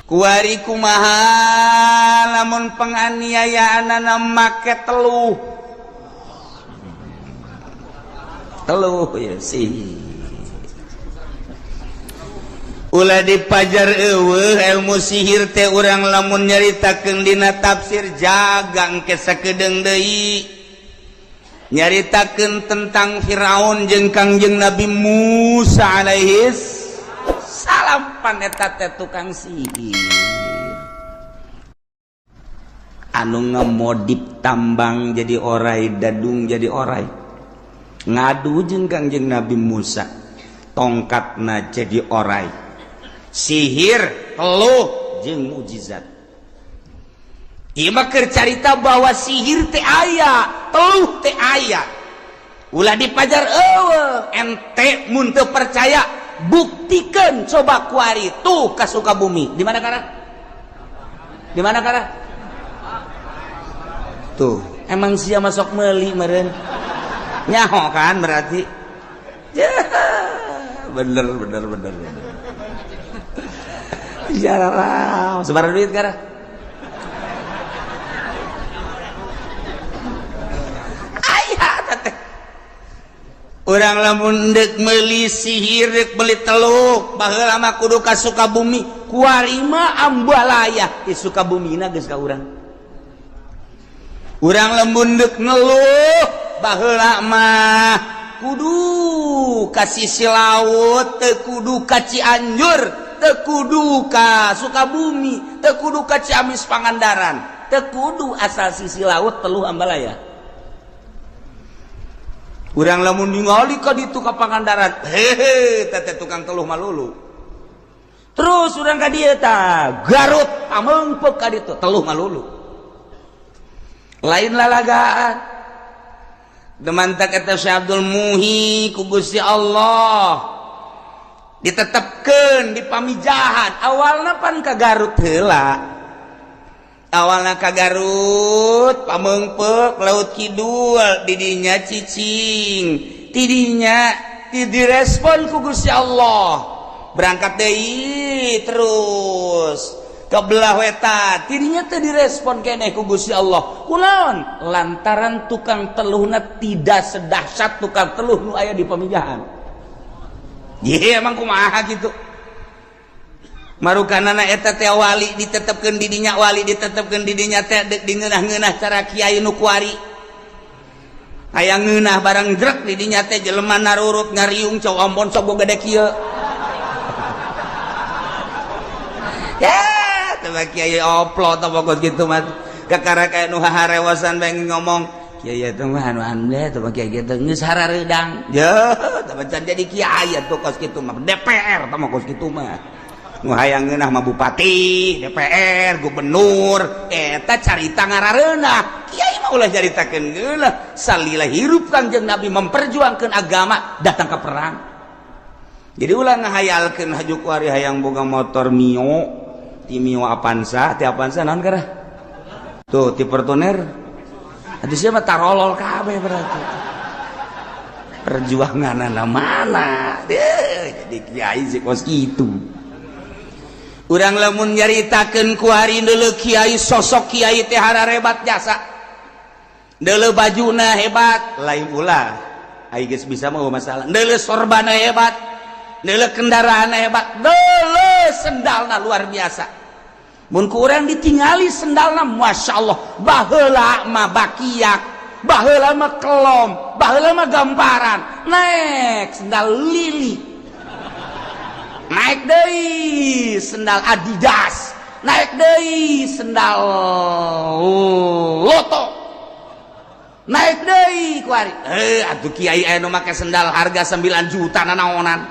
Kuari kumaha lamun penganiayaanana make teluh. Teluh ya sih. Ulah dipajar eueuh ilmu sihir teh urang lamun nyaritakeun dina tafsir jagang ke sakedeung deui. Nyaritakeun tentang Firaun jeung Kangjeng Nabi Musa alaihis salam paneta teh tukang sihir. Anu ngemodip tambang jadi orai, dadung jadi orai. Ngadu jeung Kangjeng Nabi Musa, tongkatna jadi orai. Sihir, teluh jeung mukjizat. Ieu mah keur carita bahwa sihir teh aya, teluh teh aya. Ulah dipajar eueuh, ente mun teu percaya buktikan coba kuari tuh ka Sukabumi. Di mana kara? Di mana kara? Tuh, emang sia masuk meuli meureun. Nyaho kan berarti. Ya, bener bener bener. Bener. Jarang, sebar duit kara. Aya teh. Urang lamun deuk meuli sihir, deuk meuli teluk, baheula mah kudu ka Sukabumi. Kuari mah ambalaya di Sukabumina geus ka urang. Urang lamun deuk ngeluh, baheula mah kudu ka sisi laut, teu kudu ka Cianjur, teu kudu ka Sukabumi, teu kudu ka Ciamis Pangandaran, teu kudu asal sisi laut teluh ambalaya. Urang lamun ningali ka ditu ka Pangandaran, hehe, teh tukang teluh malulu. Terus urang ka dieu tah, Garut pamengpeuk ka ditu, teluh malulu. Lain lalagaan. Demantak eta Syekh Abdul Muhi ku Gusti Allah ditetepkeun di Pamijahan. Awalna pan ka Garut heula. Awalna ka Garut pamengpeuk Laut Kidul, didinya cicing, tidinya direspon ku Gusti Allah. Berangkat deui terus ke belah wetan, tidinya teu direspon keneh ku Gusti Allah. Kunaon? Lantaran tukang teluhna tidak sedahsyat tukang teluh nu aya di Pamijahan. Ye emang kumaha gitu. Marukanana eta teh wali ditetepkeun di dinya, wali ditetepkeun di dinya teh deuk dingeunah-ngeunah cara kiai nu kuari. Hayang ngeunah barang jrek di dinya teh jelema narurut ngariung cow ampon sok gede kieu. Ya, teh kiai oplo teh pokok kitu mah. Kakara kayak nu haharewasan bae ngomong, kiai eta mah anu aneh teh kiai kitu geus harareudang. Ya, teh can jadi kiai atuh kos kitu mah. DPR teh mah kos kitu mah. Nu hayang ngeunah mah bupati, DPR, gubernur, eta carita ngarareunah. Kiai mah ulah caritakeun geunah. Salila hirup Kangjeng Nabi memperjuangkeun agama datang ke perang. Jadi ulah ngahayalkeun haju kuari hayang boga motor Mio, ti Mio Avanza, ti Avanza naon karah? Tuh, ti Fortuner. Atuh sia mah tarolol kabeh berarti. Perjuanganana mana? Jadi kiai sih kos kitu. Urang lamun nyaritakeun kuari deuleu kiai, sosok kiai teh hararebat jasa. Deuleu bajuna hebat, lain ulah. Ai geus bisa mah masalah. Deuleu sorbana hebat, deuleu kendaraanna hebat, deuleu sendalna luar biasa. Mun ku urang ditingali sendalna masyaallah, baheula mah bakiak, baheula mah kelom, baheula mah gamparan. Naik sendal lili, naik deui sendal Adidas, naik deui sendal Loto, naik deui kuari. Atuh kiai aya nu make sendal harga 9 juta nanaonan.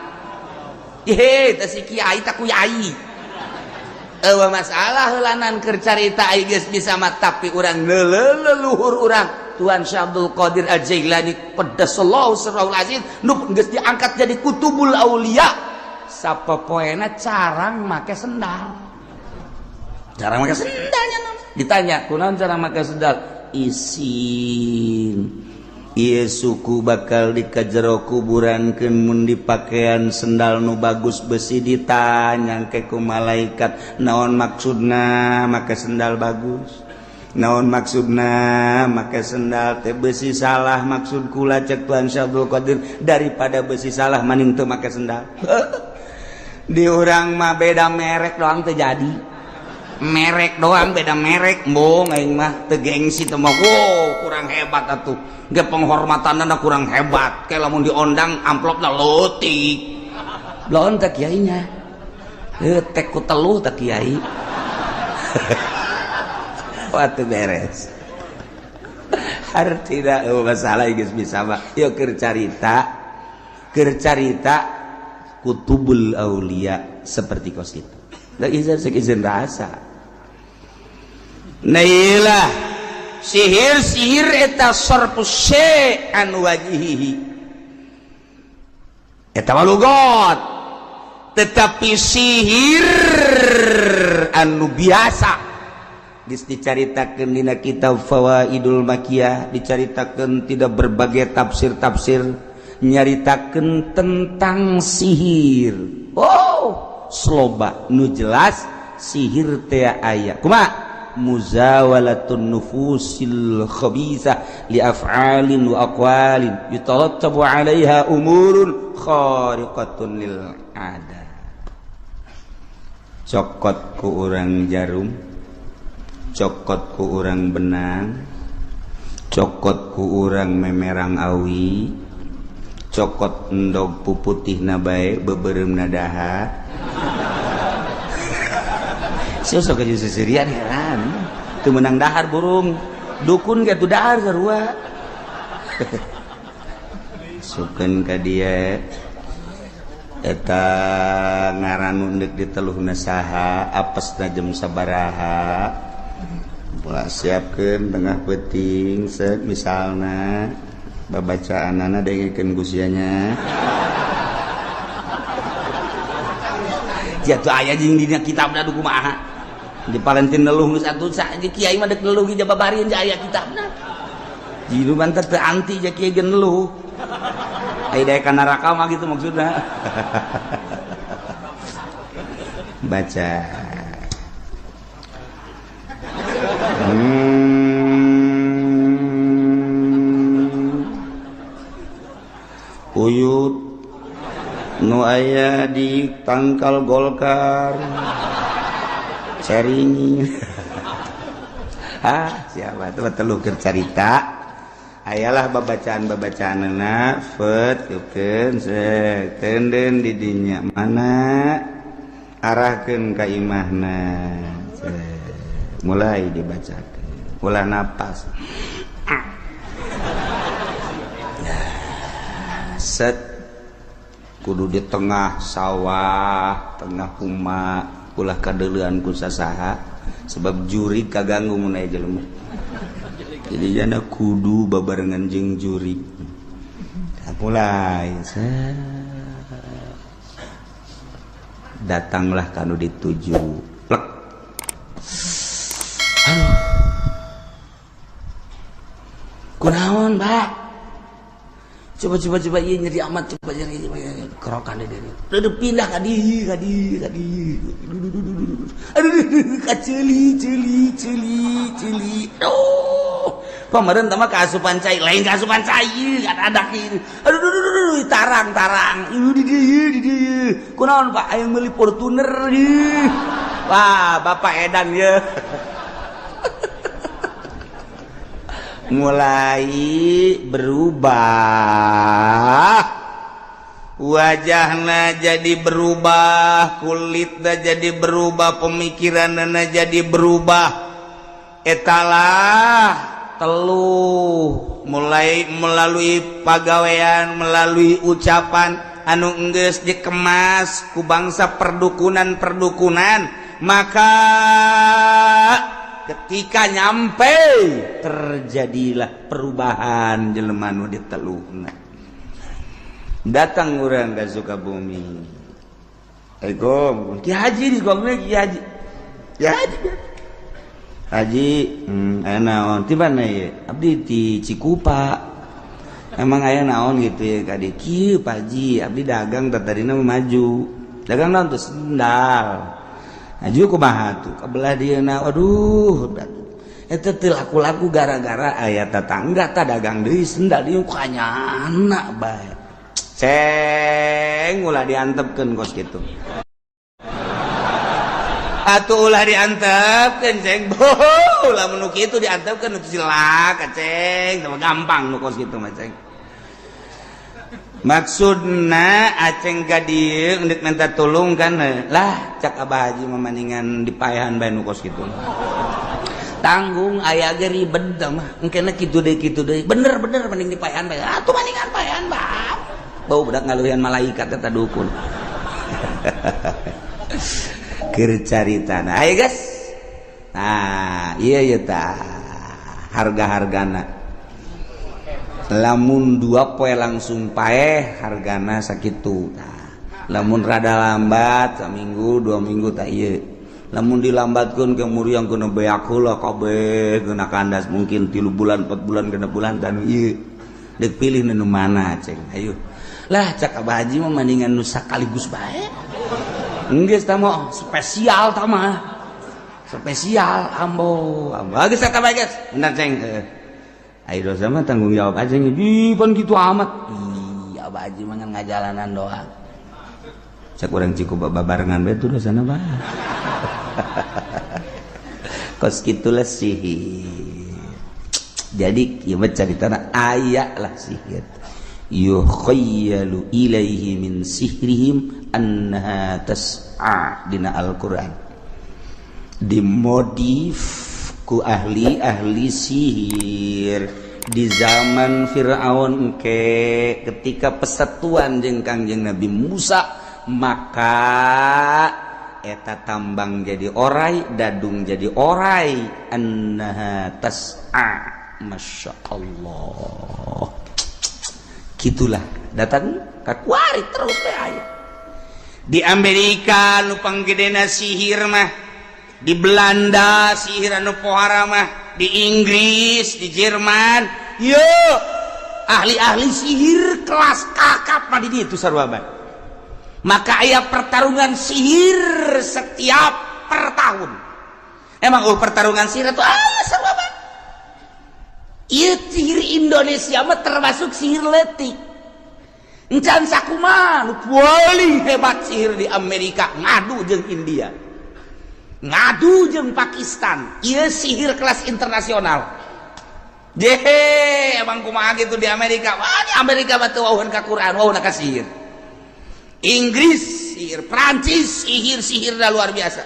Ye, teh si kiai teh kuyai. Eueuh masalah heulanan keur carita ai geus bisa mah, tapi urang leluhur urang Tuan Syekh Abdul Qadir Al-Jailani qaddasallahu sirrahul aziz nu geus diangkat jadi kutubul aulia. Sapopoena carang make sendal. Carang make sendalnya. Ditanya, kunaon cara make sendal? Isin. Ieu suku bakal dikajero kuburankeun mun dipakean sendal nu bagus besi ditanya ke ku malaikat naon maksudna make sendal bagus, naon maksudna make sendal teh besi salah maksud kula cek Tuhan Syekh Abdul Qadir daripada besi salah maning teu make sendal. Di urang mah beda merek doang teu jadi. Merek doang beda merek embung aing mah teu gengsi teu mah wow kurang hebat atuh. Ge penghormatanna kurang hebat. Kayak lamun diondang amplopna leutik. Lawan teh kiainya. Heuh tek ku teluh teh kiai. Wah teu beres. Artina eueuh masalah geus bisa mah. Yeuh keur carita kutubul aulia seperti kos kitu. Da izin izin rasa. Nah iyalah sihir-sihir eta sarfu syai' an wajhihi eta mah lugot, tetapi sihir anu biasa geus dicaritakeun dina kitab Fawaidul Makiyah, dicaritakeun tidak berbagai tafsir-tafsir nyaritakeun tentang sihir. Oh, sloba nu jelas sihir teh aya kumaha muzawalatun nufusil khabisa li af'alin wa aqwalin yatarattabu 'alaiha umurun khariqatun lil 'adah. Cokot ku urang jarum, cokot ku urang benang, cokot ku urang memerang awi, cokot endog puputihna bae beubeuremna daha. Sosok aja seserian heran. Teu meunang dahar burung. Dukun ge tuh dahar sarua. Sukeun ka dieu eta ngaran nu deuk diteluhna saha, apesna jam sabaraha. Pola siapkeun tengah peuting seuk misalna babacaanana dengekeun gusianya. Jatuh aya jeung dina kitabna du kumaha. Di Valentin neluh geus atuh di kiai mah deuk neluh ge jababarieun aya kitabna. Jilu banter teu anti ja kiai ge neluh. Aya daek ka neraka mah gitu maksudna. Baca. Uyut nu aya di tangkal Golkar. Ceringi. Ah, siapa tuh teluh keur carita. Ayalah babacaan-babacaanna fet yukeun seuk tenden di dinya mana arahkeun ka imahna. Mulai dibacakeun. Ulah napas. Set kudu di tengah sawah, tengah huma, ulah kadeuleuan ku sasaha sebab juri kaganggu mun aya jelema. Jadi jana kudu babarengan jeung juri. Mulai set. Datanglah kanu dituju. Plek. Aduh. Kunaon, Pak? Coba ieu nyeri amat, coba nyeri kerokan deui. Udah pindah ka dieu, ka dieu, ka dieu. Aduh, ka ceuli, ceuli, ceuli, ceuli. Aduh. Pameureun teh mah kaasupan cai, lain kaasupan cai, ada ieu. Aduh, aduh, tarang, tarang. Ieu di dieu, di dieu. Kunaon, Pak? Aya meuli Fortuner ieu. Wah, Bapak edan ieu. Mulai berubah wajahna jadi berubah, kulitna jadi berubah, pemikiranna jadi berubah. Etalah teluh mulai melalui pagawean, melalui ucapan anu enggeus dikemas ku bangsa perdukunan-perdukunan, maka ketika nyampe terjadilah perubahan jelema nu diteluhna. Datang urang ka Sukabumi. Assalamualaikum. Ki Haji di gongna Ki Haji. Ya Haji. Haji, aya naon? Ti mana ieu? Abdi ti Cikupa. Emang aya naon gitu ya kadi? Kieu, Pak Haji, abdi dagang tadina maju. Dagang naon tuh? Sendal. Maju kumaha tuh? Kebelah dia na, aduh, eta teu laku-laku gara-gara aya tetangga ta dagang deui sendal dieu kanyana bae. Ceng, ulah diantepkeun kos kitu. Atuh ulah diantepkeun, Ceng. Boh, ulah nu kitu diantepkeun itu cilaka, Ceng. Sama gampang nu kos kitu mah, Ceng. Maksudna Aceng ka dieu endek minta tulung kan lah, cak Abah Haji mah mendingan dipaehan bae nu kos kitu. Tanggung aya ge ribet mah. Engkena kitu deui, kitu deui. Bener bener mending dipaehan bae. Atuh mendingan paehan bae. Bau budak ngaluhian malaikat eta dukun. Keur caritana. Ayo, guys. Nah, iya iya tah harga-hargana. Lamun 2 poe langsung paeh, hargana sakitu. Nah, lamun rada lambat saminggu 2 minggu tak iya. Lamun dilambatkeun ke muriang kena beak heula kabeh, kena kandas mungkin 3 bulan, 4 bulan, 6 bulan dan ieu. Dek pilih nu mana, Ceng? Ayo. Lah, cak Abah Haji mah mendingan nu sakaligus bae. Geus tah mah spesial tah mah. Spesial ambo. Ambo geus eta bae, geus. Bener, Ceng. Heeh. Ayo, dosa mah tanggung jawab aja nih. Pan gitu amat. Iya, Abah Haji mah ngan ngajalanan doang. Cak urang Cikupa babarengan bae tuh dosana mah. Kos kitulah sihir. Jadi kieu mah caritana aya lah sihir. Yukhayyalu ilaihi min sihrihim annaha tas'a dina Al-Qur'an. Dimodif ku ahli-ahli sihir di zaman Fir'aun ke ketika persatuan jeung Kangjeng Nabi Musa, maka eta tambang jadi orai, dadung jadi orai, annaha tas'a. Masya Allah, gitulah datang kakuari terus teh aya di Amerika nu panggedena sihir mah, di Belanda sihir anu pohara mah, di Inggris, di Jerman. Yo, ahli-ahli sihir kelas kakap mah di ditu sarua bae. Maka aya pertarungan sihir setiap per tahun. Emang oh, pertarungan sihir itu aya sarua bae. Ieu sihir Indonesia mah termasuk sihir letik. Encan sakumaha nu paling hebat sihir di Amerika ngadu jeung India, ngadu jeung Pakistan. Ieu sihir kelas internasional. Jehe, emang kumaha gitu di Amerika? Wah, di Amerika mah teu wawuhan ka Quran, wawuhna ka sihir. Inggris sihir, Prancis sihir, sihir dah luar biasa.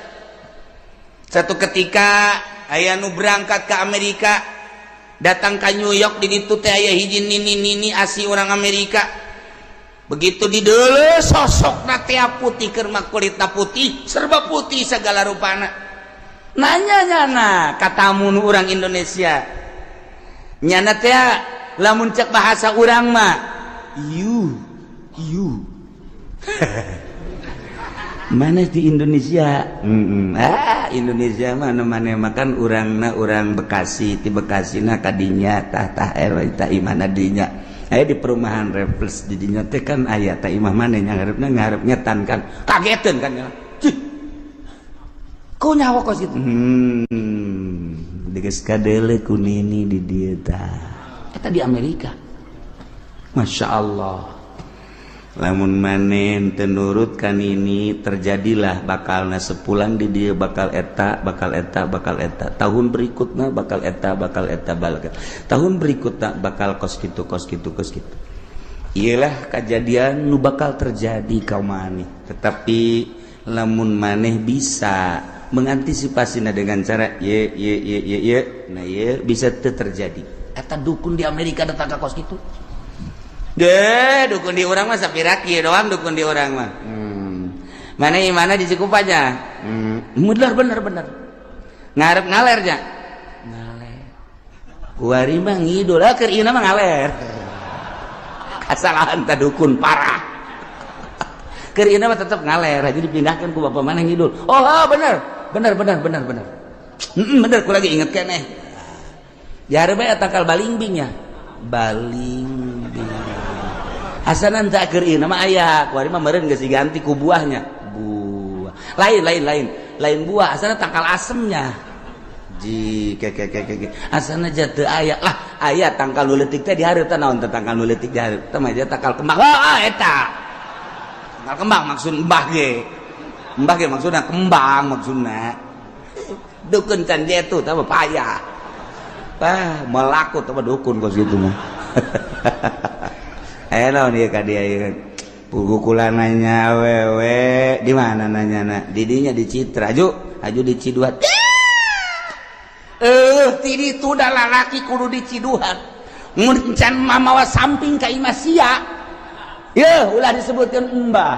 Satu ketika aya nu berangkat ke Amerika, datang ke New York, di ditu teh aya hiji nini-nini asli orang Amerika. Begitu dideuleu sosok teh putih, keur mah kulitna putih, serba putih segala rupana. Nanya nyana katamu nu urang Indonesia. Nyana teh lamun cek bahasa urang mah you you mana di Indonesia? Ah, Indonesia mana mana makan urangna urang Bekasi, di Bekasi na kadinya tah tah tah imana dinya aya di perumahan Refles di dinya teh kan aya tah imah mana yang ngarepna ngarep ngetan kan kageteun kan ya. Cih. Ku nyawa kos itu. Geus kadeule ku nini di dieu tah. Eta di Amerika. Masya Allah. Lamun maneh teu nurut kan ini terjadilah bakalna sepulang di dia bakal eta, bakal eta, bakal eta, tahun berikutnya bakal eta, bakal eta, bakal eta, tahun berikutnya bakal kos gitu, kos gitu, kos gitu. Iyalah kejadian nu bakal terjadi kau maneh. Tetapi lamun maneh bisa mengantisipasi dengan cara ye ye ye ye ye, nah ye bisa terjadi. Eta dukun di Amerika datang ke kos gitu. Deh, dukun di urang mah sapira kieu doang dukun di urang mah. Mana mana di Cikupa aja. Bener bener bener. Ngarep ngaler nya. Ngaler. Kuari mah ngidul, ah keur ieu mah ngaler. Kasalahan ta dukun parah. Keur ieu mah tetep ngaler, jadi dipindahkan ku bapak mana ngidul. Oh, oh bener. Bener bener bener bener. Bener ku lagi inget keneh. Jare bae tangkal balingbing nya. Balingbing. Asanan tak keur ieu mah aya, kuari mah meureun geus diganti ku buahnya. Buah. Lain lain lain. Lain buah, asana tangkal asemnya. Ji ke ke ke ke. Asana jatuh aya lah, aya tangkal nu leutik teh dihareup teh naon teh tangkal nu leutik dihareup. Teh mah tangkal kembang. Oh, eta. Tangkal kembang maksud mbah ge. Mbah ge maksudna kembang maksudna. Dukun can jetu teh mah payah. Wah, melaku teh mah dukun kos kitu mah. Aya naon ieu ka dia ieu? Pugukulan nanya awewe di mana nanyana? Di dinya di Citra. Aju, aju di Ciduhan. Ti ditu da lalaki kudu di Ciduhan. Mun can mamawa samping ka imah sia. Yeuh, ulah disebutkeun embah.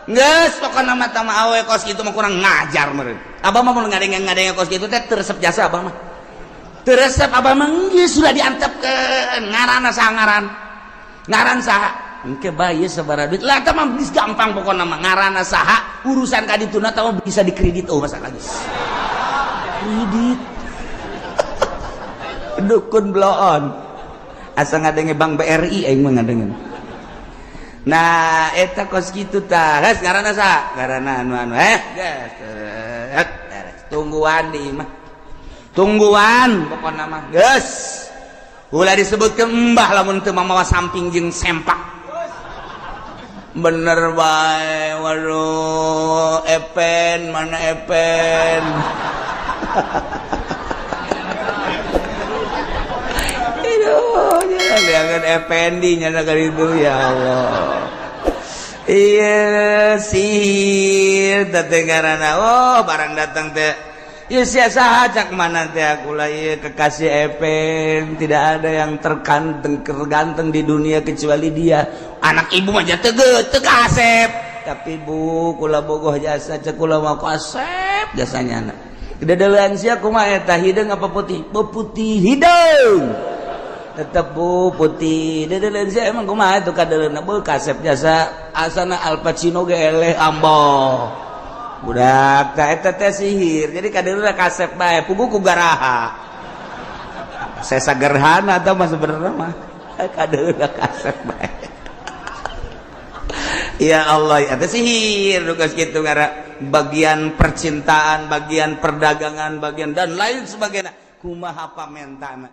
Geus pokona mah tama awe kos kitu mah kurang ngajar meureun. Abah mah mun ngadenge-ngadenge kos kitu teh teu resep jasa abah mah. Teu resep abah mah geus sudah diantepkeun ngaranna saha ngaran. Ngaran saha? Engke bae sabaraha duit. Lah tah mah geus gampang pokona mah ngaranna saha, urusan ka dituna tah mah bisa dikredit oh masalah geus. Kredit. Dukun bloon. Asa ngadenge Bank BRI aing mah ngadenge. Nah, eta kos kitu tah. Geus ngaranna saha? Ngaranna anu-anu. Geus. Tungguan di imah. Tungguan pokona mah. Geus. Ulah disebutkeun embah lamun teu mamawa samping jeung sempak. Bener bae, waduh, Epen mana Epen. Aduh, jangan Effendi nyana kali itu ya Allah. Iya sihir teh ngaranna. Oh, barang datang teh. Ya sia saha cak mana teh aku lah ieu kekasih Epen, tidak ada yang terganteng terganteng di dunia kecuali dia. Anak ibu mah teu teu kasep. Tapi bu kula bogoh jasa cek kula mah kasep jasanya anak. Dedelean sia kumaha eta hideung apa putih? Putih hideung. Tetep bu putih. Dedelean sia emang kumaha itu kadeleuna beuh kasep jasa asana Al Pacino ge eleh ambo. Budak tah eta teh sihir. Jadi kadeleuna kasep bae puguh ku garaha. Sesa gerhana atau mah sebenarnya mah kadeleuna kasep bae. Ya Allah, eta sihir tugas kitu ngara bagian percintaan, bagian perdagangan, bagian dan lain sebagainya. Kumaha pamentana.